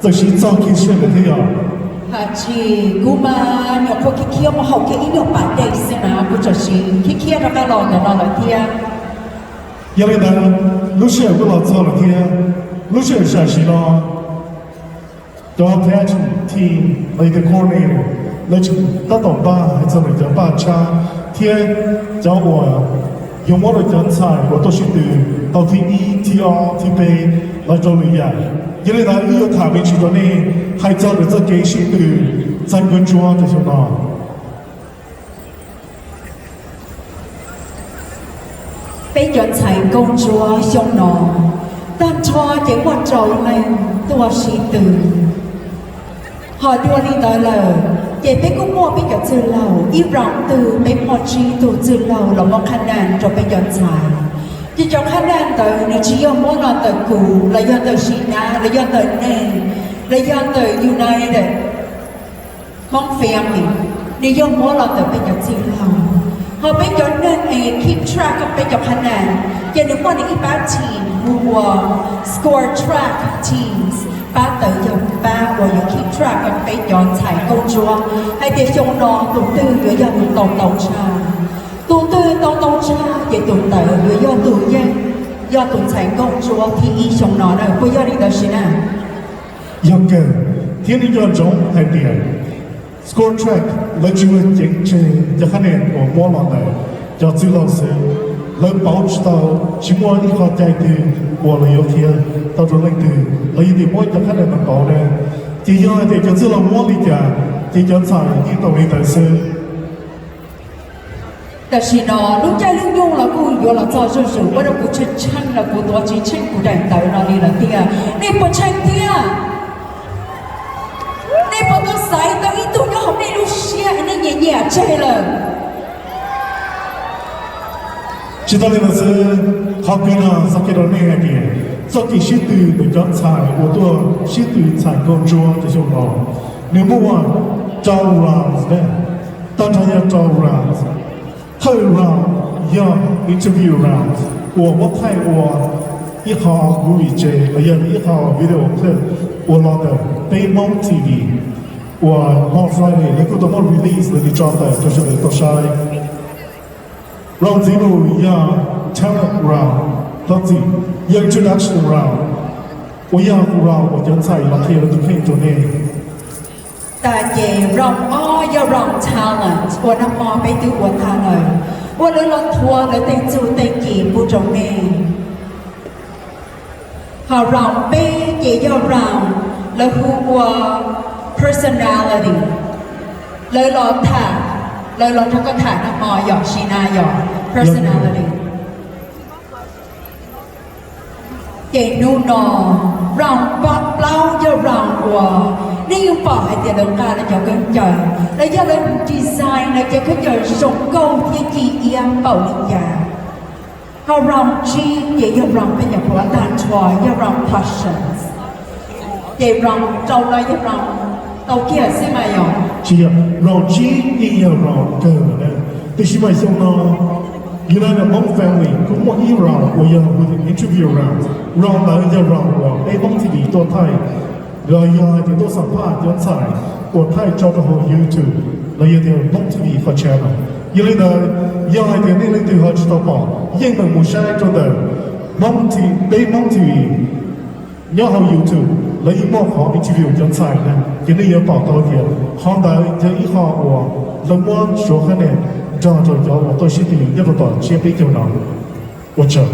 Txawm siv txog kiag sij hawm thiab yog? Tsis, kuv mas nyuam qhuav khiav khiav mus haus kiag ib nyuag pas dej xwb na, kuv txawm siv khiav khiav rov qab los ntawm no lawm thiab. Yog li ntawd, lub sij hawm kuj los txog lawm thiab. Lub sij hawm sam sim no, cov pageant team los yog tias coordinator, lawv tseem tab tom npaj hais txog ntawm cov paj tshab thiab cov uas yuav muab rau cov ntxhais uas tuaj sib tw tau thib ib, thib ob, thib peb los rau lwm yam. Yog li ntawd wb yuav tham me ntsis rau nej hais txog ntawm txoj kev sib tw ntxhais nkauj ntsuab rau xyoo no. Peb cov ntxhais nkauj ntsuab xyoo no, tag nrho ces muaj rau leej tuaj sib tw. Ho dua li ntawd lawm, ces peb kuj muaj peb cov txwj laug, ib round twg peb muaj tsib tug txwj laug los muab qhab naj rau peb cov ntxhais. Ces cov qhab naj ntawd nws tsis yog muab los ntawm kuv los yog ntawm Sis Nab los yog ntawm nej los yog ntawm United Hmong Family, nws yog muab los ntawm peb cov txwj laug. Ho peb cov neeg es keep track peb cov qhab naj, ces nws muaj nws ib pab team hu ua Score Track Teams, pab ntawd yog pab uas yuav keep track peb cov ntxhais nkauj ntsuab hais tias xyoo no tus twg yuav yog tus tau ntau tshaj. Tus twg tau ntau tshaj ces tus ntawd yuav yog tus yeej, yog tus ntxhais nkauj ntsuab thib ib xyoo no na, puas yog li ntawd Sis Nab? Yog kawg, thiab nej nco ntsoov hais tias Score Track lawv tsis yog ceev tseg cov qhab naj uas muab los ntawm cov txwj laug xwb, lawv pauv tsis tau, tsis muaj ib qho cai twg uas lawv yuav qhia tau rau leej twg los yog tias muab cov qhab naj ntawd pauv na. Ces yog hais tias cov txwj laug muab li cas ces cov ntxhais yeej tau li ntawd xwb. Tam sim no lub caij lub nyoog los kuj yuav los txog zuj zus, ua rau kuv tsheej tsheej los kuv tuav tsis tsheej kuv daim ntawv no li lawm tiag. Nej puas tsheej thiab? Nej puas tau xaiv tau ib tug nyob hauv nej lub siab es nej nyiam nyiam tseg lawm? Tsis tas li ntawd xwb, qhov kawg no xav qhia rau nej hais tias txoj kev sib tw ntawm cov ntxhais uas tuaj sib tw ntxhais nkauj ntsuab rau xyoo no, nws muaj rau rounds, tag nrho yog rau rounds. Thawj round yog interview round uas muab thaij ua ib qho movie tse los yog ib qho video clip uas los ntawm peb Hmoob T V uas hmo Friday lawv kuj tau muab release los yog tso tawm rau sawv daws tau saib. Round ntxiv mus yog talent round, round ntxiv yog introduction round uas yog round uas cov ntxhais los qhia lawv tus kheej rau nej. Tas ces round ob yog round talent uas nag hmo peb twb ua tag lawm, uas lawv los thuav lawv tej txuj tej ci pub rau nej. Ho round peb ces yog round lawv hu ua personality. Lawv los tham, lawv los nrog koj tham nag hmo yog Sis Nab yog personality. Ces hnub no round plaub yog round uas nej yeej pom hais tias lawv nqa lawv cov khaub ncaws los yog lawv design lawv cov khaub ncaws zoo nkauj thiab ci iab npaum li cas. Ho round tsib ces yog round peb nyuam qhuav tag nrho yog round questions. Ces round rau no yog round tau kiag xwb mas yog. Tsis yog, round tsib yeej yog round kawg na. Tiam sis mas xyoo no United Hmong Family kuj muaj ib round uas yog interview round. Round ntawd yog round uas peb Hmoob T V tuaj thaij los yog hais tias tuaj xam phaj cov ntxhais uas thaij tso rau hauv YouTube los yog tias Hmoob T V qhov channel. Yog li ntawd, yog hais tias nej leej twg ho tsis tau pom yeej meem mus saib rau ntawm Hmoob T V, peb Hmoob T V nyob hauv YouTube lawv yeej muaj qhov interview cov ntxhais na, ces nej yuav pom tau tias qhov ntawd yog ib qho uas lawv muab suav qhab naj nrog rau cov uas tuaj sib tw nyob rau tom tsiab peb caug no. Ua tsaug.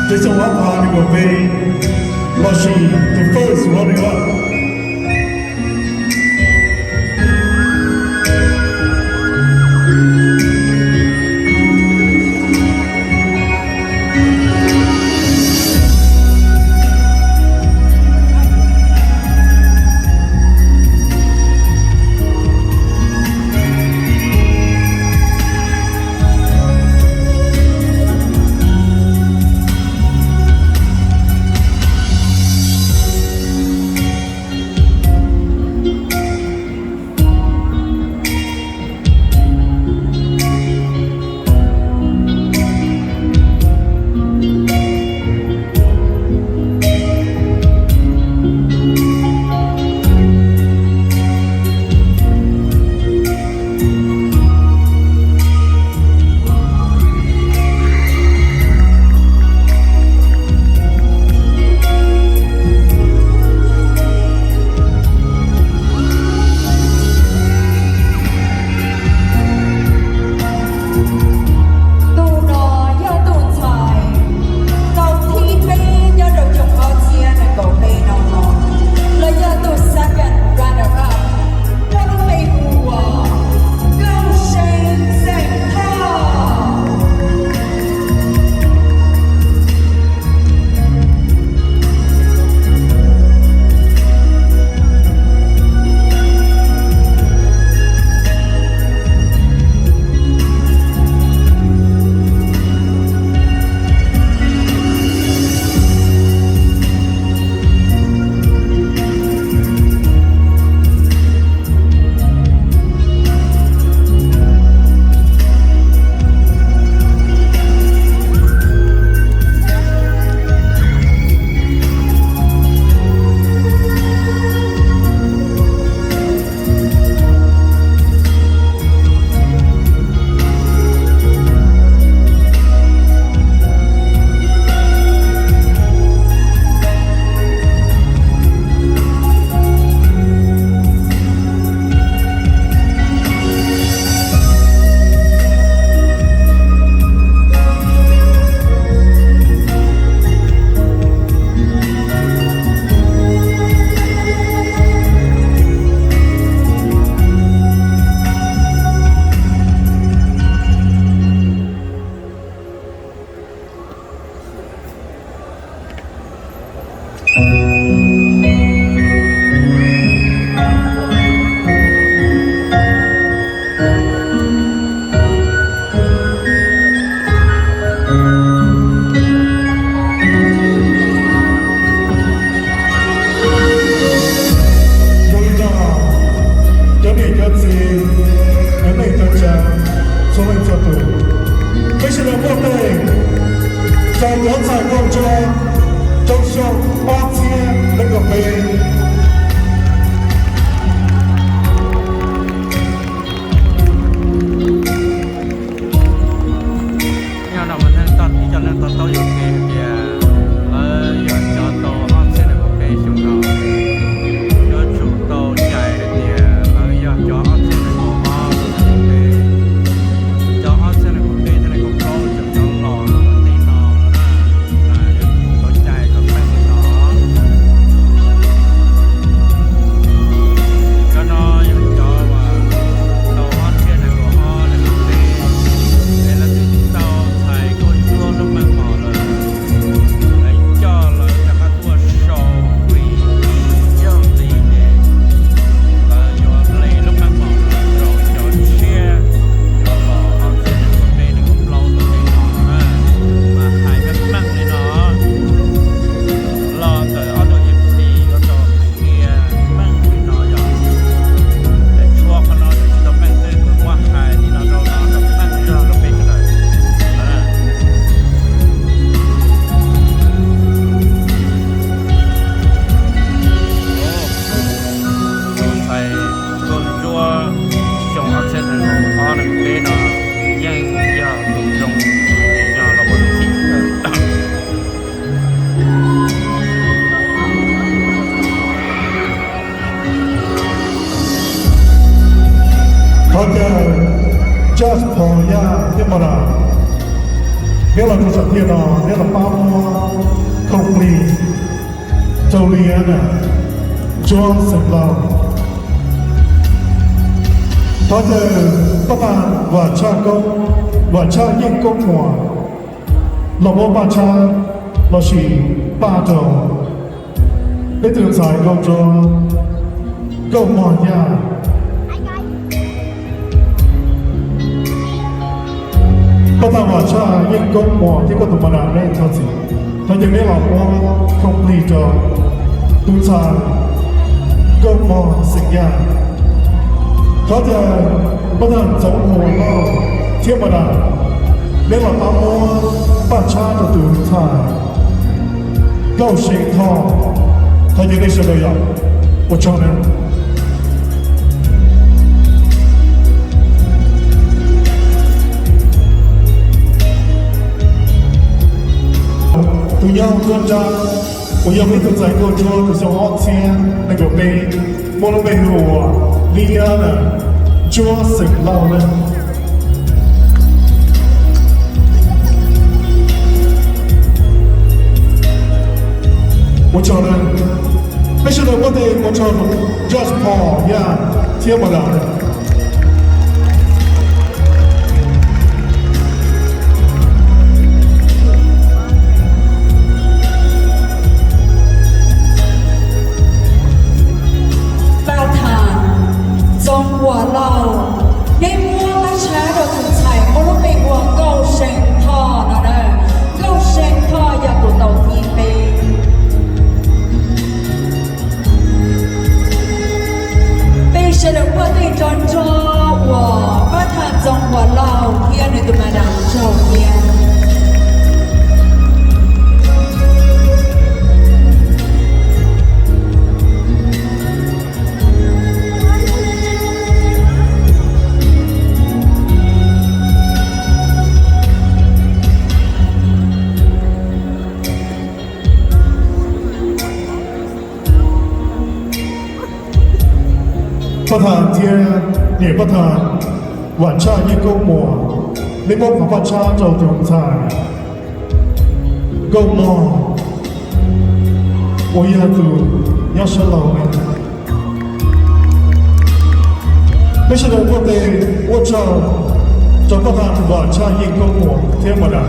Ces xyoo ob phav nees nkaum peb, lossis the first runner up. Tus no yog tus ntxhais tau thib peb nyob rau xyoo ob txhiab nees nkaum peb no, los yog tus second runner up, muaj lub npe hu ua Nkauj Seeb Xeem Thoj. Zoo li no, cov niam cov txiv, cov neej cov tsav, txhua leej txhua tus, peb sawv daws muaj teej rau cov ntxhais nkauj ntsuab rau xyoo ob txhiab nees nkaum peb. Nyob no mas neeg tog tib cov neeg to taub yuam kev hais tias lawv yog cov tau ob txhiab nees nkaum peb xyoo no, yuav tsum tau cais hais tias lawv yog cov ob txhiab nees nkaum ob, cov ob txhiab nees nkaum peb thiab nees nkaum plaub tseem cov los rau tim no na, yuav tsum tau cais kom meej li no. Cov no yog cov uas tau ob txhiab nees nkaum ob nees nkaum peb, es lawv twb tau txhais nkauj ntsuab lub meej mom lawm, lawv coj lawv rov qab tuaj sau vim yog li ces lawv yuav hle lub meej mom no rau cov tshiab yuav los ob txhiab nees nkaum peb nees nkaum plaub rau tim no na, mas hais meej meej li no. Los ntawm ob tug M C yuav tau hais qhia meej li no yog, es tshuav qhov no yuav tsis tau meej xwb, kuv muab hais li no rau no kom meej zog rau peb sawv daws. Tus ntxhais nkauj ntsuab xyoo ob txhiab nees nkaum ob nees nkaum peb no yeej yog tus zoo, yog los ua tus thib. Thov caw Josh Phom Yaj thiab Mos Nas. Neb los rau saum tiaj no, neb los pab muab khoom plig rau Liab na, Ntsuab Xeem Lauj. Thov caw pab tag Vam Tshaj Koob, Vam Tshaj Yeej Koob Muas los muab paj tshab lossis paj rau peb tus ntxhais Nkauj Ntsuab, Nkauj Mog Yaj. Pab tag Vam Tshaj Yeej Koob Muas thiab koj tus madam neb txhob txwm, thov caw neb los muab khoom plig rau tus ntxhais Nkauj Mog Xeem Yaj. Thov caw pab tag Ntxoov Huas Lauj thiab madam, neb los pab muab paj tshab rau tus ntxhais Nkauj See Thoj. Thov caw nej sawv daws yom. Ua tsaug nawb. Tus nyob hauv nruab nrab uas yog peb tus ntxhais Nkauj Ntsuab tus xyoo ob txhiab nees nkaum peb, muaj lub npe hu ua Liab na, Ntsuab Xeem Lauj na. Ua tsaug na. Peb sawv daws npuaj tes ua tsaug rau Judge Paul Yaj thiab madam. Pab tag Ntxoov Huas Lauj, neb muab paj tshab rau tus ntxhais muaj lub npe hu ua Nkauj See Thoj no na. Nkauj See Thoj yog tus tau thib peb. Peb sawv daws npuaj tes nrog nrog uas pab tag Ntxoov Huas Lauj thiab nws tus madam tsaug thiab. Pab tag thiab niam pab tag Vam Tshaj Yeej Koob Muas, neb muab qhov paj tshab rau tus ntxhais Nkauj Mog uas yog tus nyob sab laug na. Peb sawv daws npuaj tes ua tsaug rau pab tag Vam Tshaj Yeej Koob Muas thiab madam.